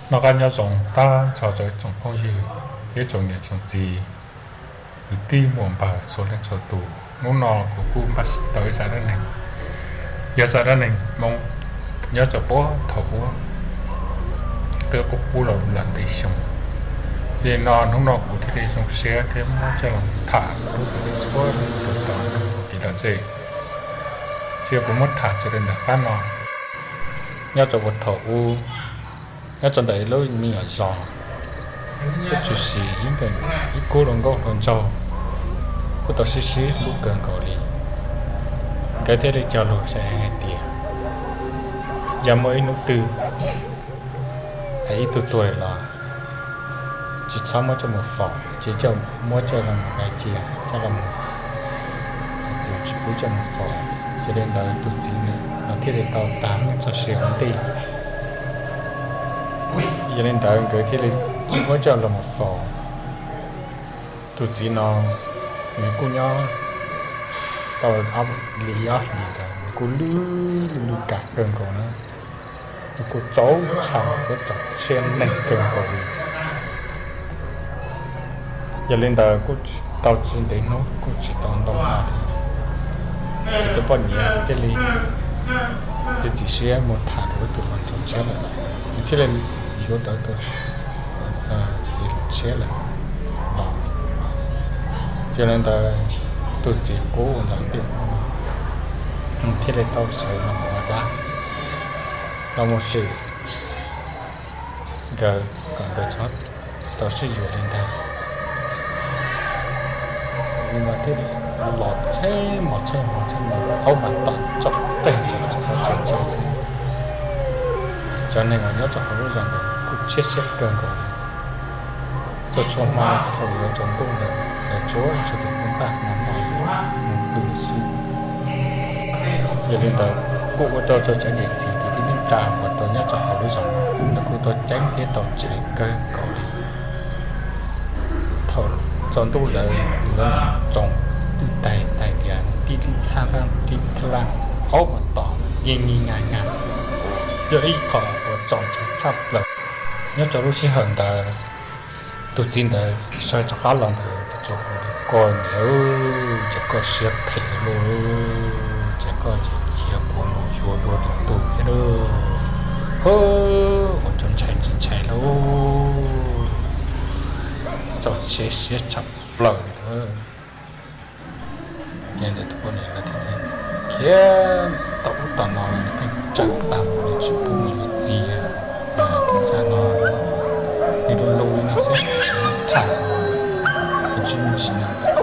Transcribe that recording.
Noj qab nyob zoo tag nrho rau ib tsoom phooj ywg thiab tsoom niam tsoom txiv, kwv tij muam npawg txhua leej txhua tus. Hnub no kuv kuj npaj tau ib zaj dab neeg, yog zaj dab neeg Hmoob nyob rau puag thaum ub, twb qub qub los lawm ntev xyoo. Yog li no hnub no kuv thiaj li zoo siab thiab muab coj los tham rau peb txhua leej txhua tus tau mloog ua kev lom zem. Ces kuv muab tham txog rau ntawm qab no, nyob rau puag thaum ub, nyob rau ntawm ib lub me nyuam zos, kuj tshwm sim ib khub hluas nkauj hluas nraug kuj tau sib sib hlub kawg nkaus li. Nkawd thiaj li cog lus xav hais tias yog muaj ib hnub twg es ib tug tuag lawm los tsis txhob muab coj mus faus, ces coj muab coj los mus dai cia, coj los mus, tsis pub coj mus faus. Yog li ntawd tus txiv no thiaj li tau tag nws txoj sia ua ntej. Yog li ntawd nkawd thiaj li tsis muab coj los mus faus. Tus txiv no nws kuj nyob tau li ob hlis ntawd nws kuj lwj lwj lwj kam kawg nkaus na, nws kuj txaus tshaj txaus tshia neeg kawg nkaus li. Yog li ntawd kuj tau tsis ntev hnub kuj tsis tau ntau hmo thiab, ces tus poj niam thiaj li txiav txim siab mus tham rau ib tug hluas nraug tshiab lawm, nws thiaj li yuav tau tus txiv tshiab lawm los. Yog li ntawd tus txiv qub ua ntawd ntej thiaj li tau sawv los mus ua dab, los mus hem nkawd kom nkawd txhob tau sib yuav li ntag. Nws mas thiaj li los txhij hmo txhij hmo txhij hmo, aub mas tom tsoom qeeg tsoom tsoom qab tsoom txhij xwb. Cov neeg uas nyob rau hauv lub zos ntawd kuj tshiab siab kawg nkaus li. Txhua txhua hmo thaum yuav tsaus ntuj ntawd lawv tsuas tsuas tus kuj npaj hmo noj mus pw xwb. Yog li ntawd kuj ua rau cov niam txiv kwv tij neej tsa uas tau nyob rau hauv lub zos ntawd kuj tau ceeb thiab tau ntshai kawg nkaus li. Thaum tsaus ntuj lawm yuav los tsoom twb tais tais diav tib thaj laj tib thaj laj, aub mas tom yeej nyij nyaj nyaj xwb, yog ib qho uas txaus ntshai tshaj plaws. Nyob rau lub sij hawm ntawd tus txiv ntawd sawv rov qab los ntawd txawm hu tias, koj niam, ces koj siab phem lauj, ces koj ces khiav kuv mus yuav dua tus tub thiab lauj. Hwb, ua rau ntshai tsis ntshai lauj, txaus tshia siab tshaj plaws li. Ces ntawd tus poj niam no thiaj khiav tom ub tom no, nws pheej tsawg pam mus nws tsis pub mus yuav txiv. Ces zaj no nws lub lub no xwb, tham tsis muaj sim neej.